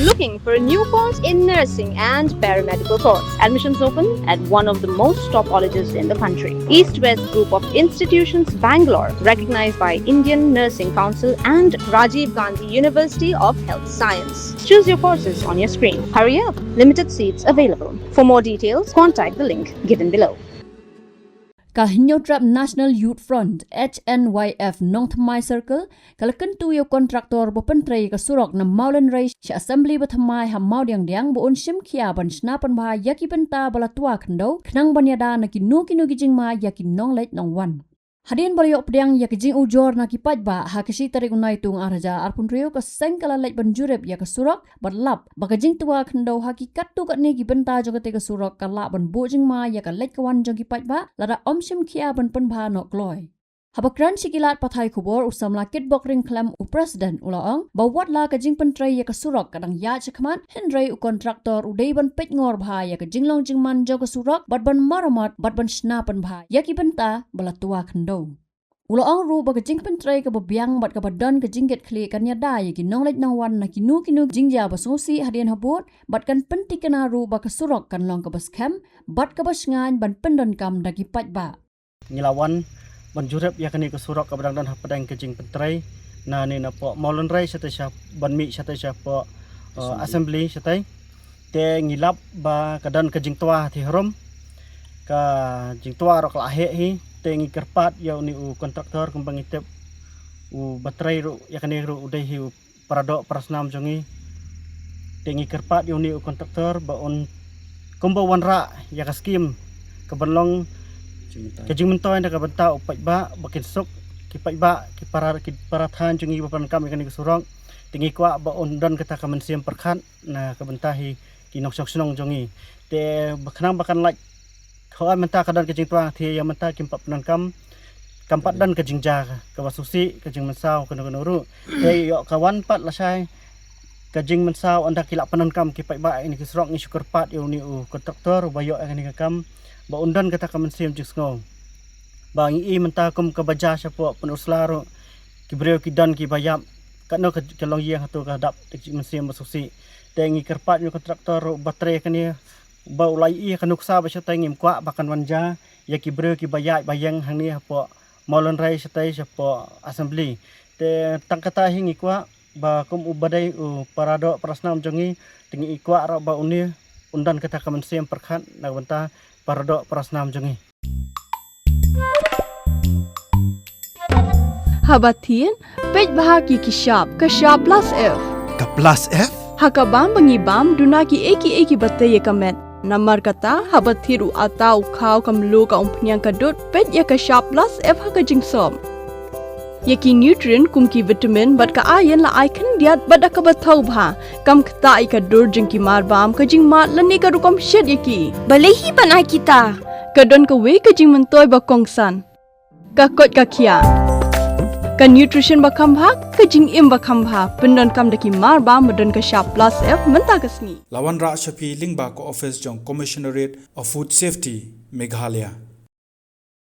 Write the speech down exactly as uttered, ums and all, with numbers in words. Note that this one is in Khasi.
Looking for a new course in nursing and paramedical course? Admissions open at one of the most top colleges in the country. East West Group of Institutions, Bangalore, recognized by Indian Nursing Council and Rajiv Gandhi University of Health Science. Choose your courses on your screen. Hurry up, limited seats available. For more details, contact the link given below. Ka Hynñiewtrep National Youth Front, H N Y F, Nongthymmai Circle, ka la kyntu ïa u kontraktor ba pyntrei ïa ka surok na Mawlynrei sha Assembly bathymmai ha Mawdiangdiang ba un shim khia ban shna pynbha ïa ki bynta ba la twa khyndew, khnang ban ïada na kino kino ki jingma ïa ki nongleit nongwan. Hadien ba la ïoh pdiang ïa ka jingujor na ki paidbah ha ka shi tarik u Naitung ar hajar arphew hynriew, ka seng ka la leit ban jurip ïa ka surok, bad lap ba ka jingtwa khyndew ha ki katto katne ki bynta jong kata ka surok ka lah ban buh jingma ïa ka leit ka wan jong ki paidbah, lada ym shim khia ban pynbha noh kloi. Haba kren sha ki lad pathai khubor, u samla Kitbok Ryngkhlem, u President, u la ong ba wat la ka jingpyntrei ïa ka surok ka dang ïaid shakhmat, hynrei u kontraktor u dei ban peitngor bha ïa ka jinglong jingman jong ka surok, bad ban maramot, bad ban shna pynbha ïa ki bynta ba la twa khyndew. U la ong ruh ba ka jingpyntrei kaba biang bad kaba don ka jingkitkhlieh kan ïada ïa ki nongleit nongwan na kino kino ki jingjia ba sngewsih hadien habud, bad kan pyntikna ruh ba ka surok kan long kaba skhem bad kaba shngaiñ ban pyndonkam da ki paidbah. Ngi la wan ban jurip ïa kane ka surok kaba dang don hapdeng ka jingpyntrei, na ne napoh Mawlynrei shatei sha, ban mih shatei shapoh, eh, Assembly. Assembly shatei. Te ngi lap ba ka don ka jingtwa thiharum, ka jingtwa ruh ka la heh hi. Te ngi kyrpad ïa une u kontraktor, kumba ngi tip u ba trei ruh ïa kane ruh u dei hi u paradoh parasnam jong ngi. Te ngi kyrpad ïa une u kontraktor ba un, kumba wanrah ïa ka skim kaban long ka jingmyntoi na ka bynta u paidbah, ba kin suk ki paidbah, ki para, ki para thaiñ jong ngi ba pyndonkam ïa kane ka surok. Te ngi kwah ba un don kata ka mynsiem pyrkhat na ka bynta hi ki nongshong shnong jong ngi. Te ba khnang ba kan lait, hooid mynta ka don ka jingtwa, te ïa mynta kim pat pyndonkam, kam pat don ka jingjia kaba sngewsih, ka jingmynsaw kano kano ruh. Te ïoh ka wan pat lashai ka jingmynsaw, ynda ki lah pyndonkam ki paidbah ïa kane ka surok, ngi shu kyrpad ïa une u kontraktor ba ïoh ïa kane ka kam, ba un don kata ka mynsiem jingsngew. Ba ngi i mynta kum kaba jia shapoh Pynursla ruh, ki briew ki don kiba ïap, kano ka, ka longïing hato ka dap da ka jingmynsiem ba sngewsih. Te ngi kyrpad ïa u kontraktor ruh ba trei kane, ba u la ïohi ïa ka nuksa ba shatei, ngim kwah ba kan wan jia ïa ki briew kiba ïaid ba ïeng hangne hapoh Mawlynrei shatei shapoh Assembly. Te tang kata hi ngi kwah ba kum u ba dei u paradoh parasnam jong ngi, te ngi kwah ruh ba une un don kata ka mynsiem pyrkhat na ka bynta paradoh parasnam jong ngi. Haba thied, peit bha ki ki shap, ka shap plus F. Ka plus F? Ha ka bam ba ngi bam, duna kiei kiei kiba tei ïa ka met. Namar kata, haba thied u atta, u khaw, ka mluh, ka umphniang, ka dud, peit ïa ka shap plus F ha ka jingsop. Ïa ki nutrient kum ki vitamin bad ka iron la ai khyndiat bad da kaba thaw bha. Kam ktah ïa ka dur jong ki marbam, ka jingmad lane ka rukom shet ïa ki. Balei hi ban ai kita? Ka don kawei ka jingmyntoi ba kongsan. Ka koit ka khiah. Ka nutrition ba kham bha, ka jingim ba kham bha. Pyndonkam da ki marbam ba don ka shap plus F mynta ka sngi. La wanrah sha phi lyngba ka office jong Commissionerate of Food Safety, Meghalaya.